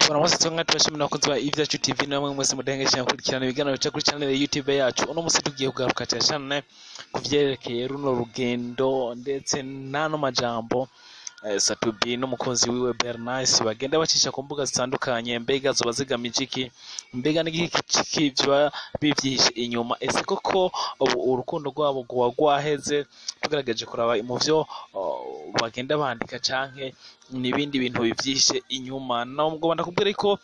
Tubaramutse twe tubashimira abakunzi ba Ivyacu TV namwe mwese mudahengesha gukurikirana ibiganiro bica kuri channel ya YouTube yacu. Uno musi tugiye kugaruka cyane ku vyerekeye runo rugendo ndetse n'ano majambo Sat-B n'umukunzi wiwe Bernice bagenda bacisha ku mbuga zitandukanye. Mbega zoba zigamije iki? Mbega n'igiki vyoba bivyihishe inyuma? Ese koko ubu urukundo rwabo rwoba rwaheze? Tugerageje kuraba mu vyo bagenda bandika canke n'ibindi bintu bivyihishe inyuma. Nubwo ndakubwira ko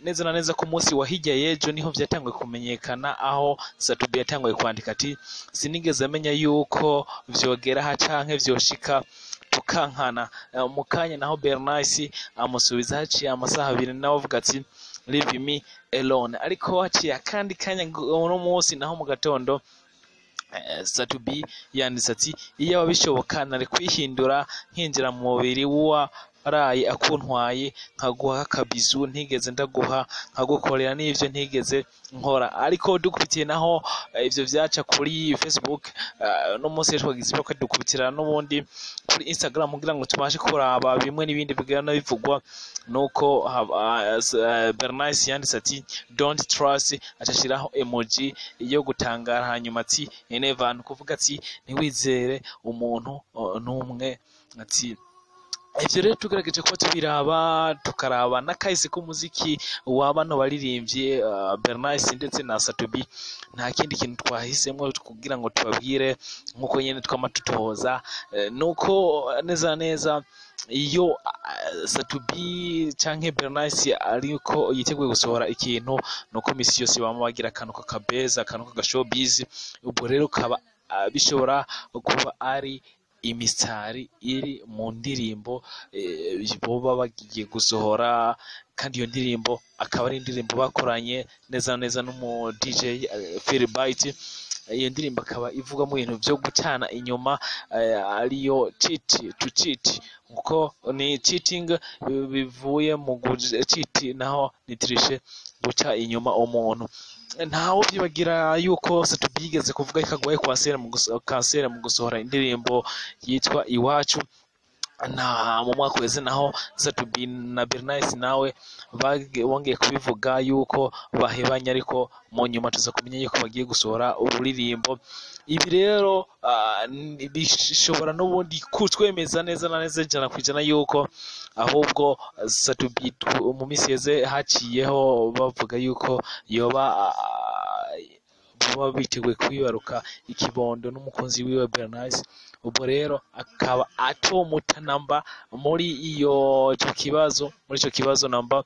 neza na neza ku munsi wa hirya y'ejo niho vyatanguye kumenyekana, aho Sat-B yatanguye kwandika ati: "Sinigeze menya yuko vyogera aha canke vyoshika tukankana." Mu kanya naho Bernice amusubiza haciye amasaha 2, nawe avuga ati: "Leave me alone." Ariko haciye akandi kanya, uno munsi naho mu gatondo, Sat-B yanditse ati: "Iyaba bishoboka nari kwihindura nkinjira mu mubiri w'uwaraye akuntwaye, nkaguha akabizu ntigeze ndaguha, nkagukorera n'ivyo ntigeze nkora." Ariko dukubitiye naho ivyo vyaca kuri Facebook, no munsi twagize ibakwe dukubitira n'ubundi kuri Instagram kugira ngo tubashe kuraba bimwe n'ibindi bigana bivugwa, nuko Bernice yanditse ati: "Don't trust," acashiraho emoji yo gutangara, hanyuma ati: "Never," kuvuga ati ntiwizere umuntu n'umwe. Ati ivyo rero tugerageje kuba tubiraba, tukaraba n'akahise k'umuziki wa bano baririmbyi Bernice ndetse na Sat-B, nta kindi kintu twahisemwo kugira ngo tubabwire nk'uko nyene twama tutoza, nuko neza na neza iyo Sat-B canke Bernice ariko yiteguye gusohora ikintu, nuko misi yose bama bagira akantu k'akabeza, akantu k'agashowbiz. Ubwo rero kaba bishobora kuba ari imisitari iri mu ndirimbo boba bagiye gusohora, kandi iyo ndirimbo akaba ari indirimbo bakoranye neza na neza n'umu DJ Philbyte. Iyo ndirimbo akaba ivugamo ibintu vyo gucana inyuma, ariyo cheat, to cheat, kuko ni cheating bivuye mu cheat, naho ni triche, guca inyuma umuntu. Ntawe vyibagira yuko Sat-B yigeze kuvuga ko agwaye kanseri mu gusohora indirimbo yitwa Iwacu. Na mu mwaka uheze naho Sat-B na Bernice nawe bongeye kubivuga yuko bahebanye, ariko mu nyuma tuza kumenya yuko bagiye gusohora ururirimbo. Ibi rero bishobora n'ubundi kutwemeza neza na neza 100% yuko ahubwo Sat-B mu minsi iheze haciyeho bavuga yuko yoba baba biteguye kwibaruka ikibondo n'umukunzi wiwe Bernice. Ubwo rero akaba atomuta namba muri iyo ico kibazo, muri ico kibazo namba,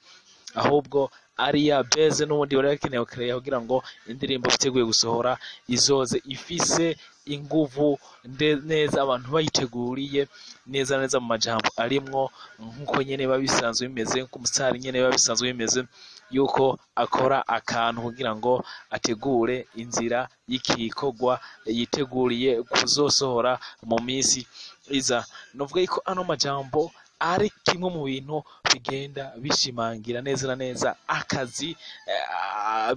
ahubwo ari ya beze n'ubundi bari bakeneye kureya kugira ngo indirimbo biteguye gusohora izoze ifise inguvu neza, abantu bayiteguriye neza neza mu majambo arimwo, nkuko nyene biba bisanzwe bimeze, nkuko umusitari nyene biba bisanzwe bimeze yuko akora akantu kugira ngo ategure inzira y'igikorwa yiteguriye kuzosohora mu minsi iza. Novuga yuko ano majambo ari kimwe mu bintu bigenda bishimangira neza na neza akazi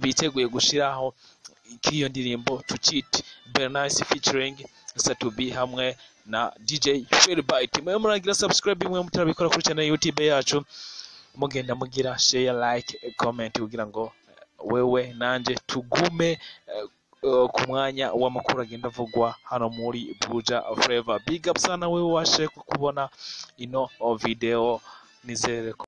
biteguye gushiraho k'iyo ndirimbo To Cheat, Bernice featuring Sat-B hamwe na DJ Philbyte. Mwe muragira subscribe, mwe mutarabikora, kuri channel YouTube yacu, mugenda mugira share, like, comment, kugira ngo wewe nanje tugume ku mwanya w'amakuru agenda avugwa hano muri Buja Flavor. Big up sana wewe washe kubona ino video, nizere ko